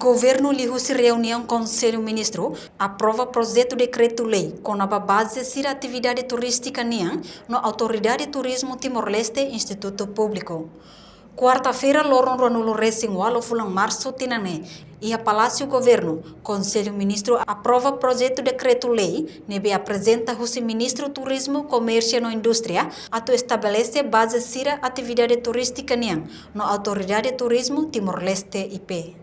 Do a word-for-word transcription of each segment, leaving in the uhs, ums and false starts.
Governu liuhusi reuniaun Konsellu Ministru aprova projetu dekretu-lei kona-ba baze sira atividade turístika nian no Autoridade Turizmu Timor-Leste, Institutu Públiku. Kuarta-feira, loron ruanulu resin ualu fulan Marsu tinan ne'e, iha Palásiu Governu, Konsellu Ministru aprova projetu dekretu-lei ne'ebé aprezenta husi Ministru Turizmu, Komérsiu no Indústria atu estabelese baze sira atividade turístika nian no Autoridade Turizmu Timor-Leste, I P.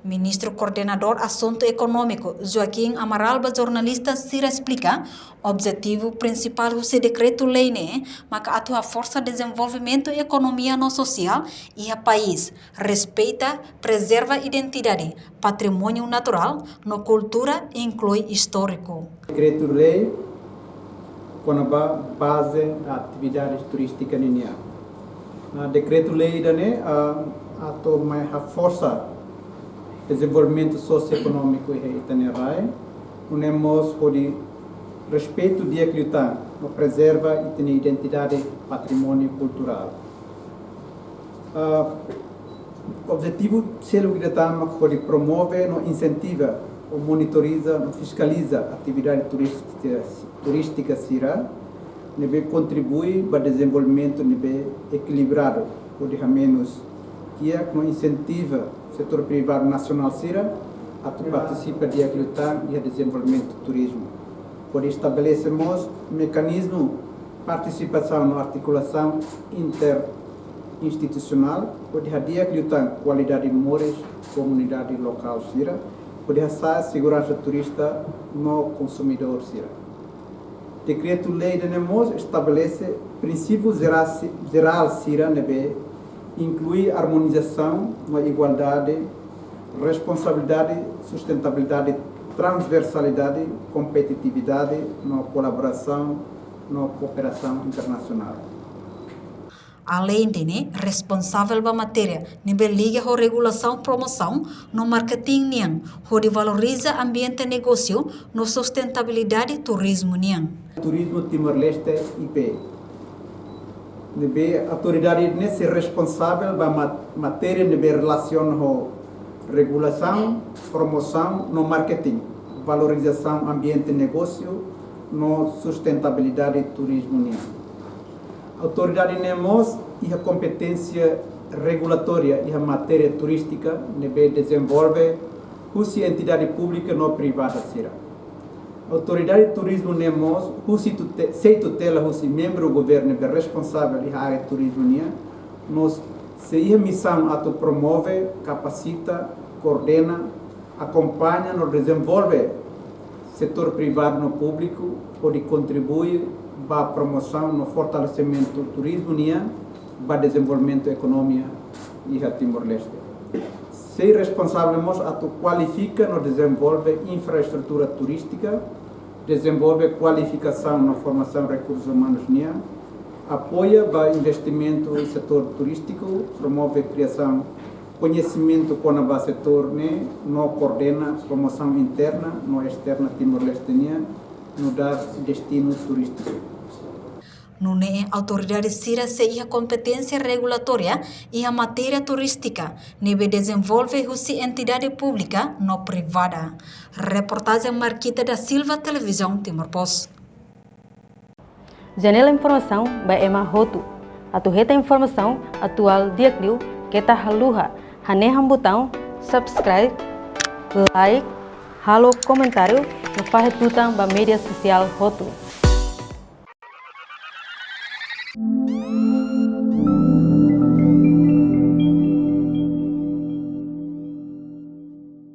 Ministru Koordenadór Asuntu Ekonómiku, Joaquim Amaral, ba jornalista sira esplika, objetivu prinsipál husi dekretu-lei ne'e maka atu haforsa dezenvolvimentu ekonomia no sosiál iha país, respeita, prezerva identidade, patrimóniu naturál no kultura, inklui istóriku. Dekretu-lei kona-ba baze atividade turístika ninian. Ah, dekretu-lei ida-ne'e, ah, atu mai haforsa dezenvolvimentu sosioekonómiku iha ita-nia rai, nune'e mós hodi respeitu di'ak liután no prezerva ita-nia identidade, patrimóniu kulturál. Ah, objetivu seluk ida tan mak hodi promove no insentiva, no monitoriza, no fiskaliza atividade turístika, turístika sira ne'ebé kontribui ba dezenvolvimentu ne'ebé ekilibradu, hodi hamenus kiak no insentiva setór privadu nasionál sira atu partisipa di'ak liután iha dezenvolvimentu turizmu. Hodi estabelese mós mekanizmu partisipasaun no artikulasaun interinstitusionál, hodi hadi'ak liután kualidade moris komunidade lokál sira, hodi hasa'e seguransa turista no konsumidór sira. Dekretu-lei ida-ne'e mós estabelese prinsípiu jerál si-, jerál sira ne'ebé inklui armonizasaun no igualdade, responsabilidade, sustentabilidade, transversalidade, kompetitividade no kolaborasaun no kooperasaun internasionál. Aleinde ne'e, responsavel ba matéria ne'ebé liga ho regulasaun promosaun no marketing nian, hodi valoriza ambiente negósiu no sustentabilidade turizmu nian. Turizmu Timor-Leste, I P. Ne'ebé autoridade ne'e sei responsavel ba ma-, matéria ne'ebé relasiona ho regulasaun, promosaun no marketing, valorizasaun ambiente negósiu no sustentabilidade turizmu nian. Autoridade ne'e mós iha kompeténsia regulatória iha matéria turístika ne'ebé dezenvolve husi entidade públika no privada sira. Autoridade turizmu ne'e mós husi tute-, sei tutela husi membru governu ne'ebé responsavel iha área turizmu nian, no sei iha misaun atu promove, kapasita, koordena, akompaña no dezenvolve setór privadu no públiku, hodi kontribui ba promosaun no fortalesimentu turizmu nian ba dezenvolvimentu ekonomia iha Timor-Leste. Sei responsavel mós atu kualifika no dezenvolve infraestrutura turístika, dezenvolve kualifikasaun no formasaun rekursus umanus nian, apoia ba investimentu setór turístiku, promove kriasaun koñesimentu kona-ba setór ne'e, no koordena promosaun interna no esterna Timor-Leste nian nu'udar destinu turístiku. Nune'e autoridade sira sei iha kompeténsia regulatória iha matéria turístika ne'ebé dezenvolve husi entidade públika no privada. Reportajen Marquita da Silva, Televizaun Timor Post. Janela informasaun ba ema hotu. Atu hetan informasaun atuál di'ak liu, keta haluha hanehan butaun subscribe, like, halo komentáriu no fahe tutan ba média sosiál hotu.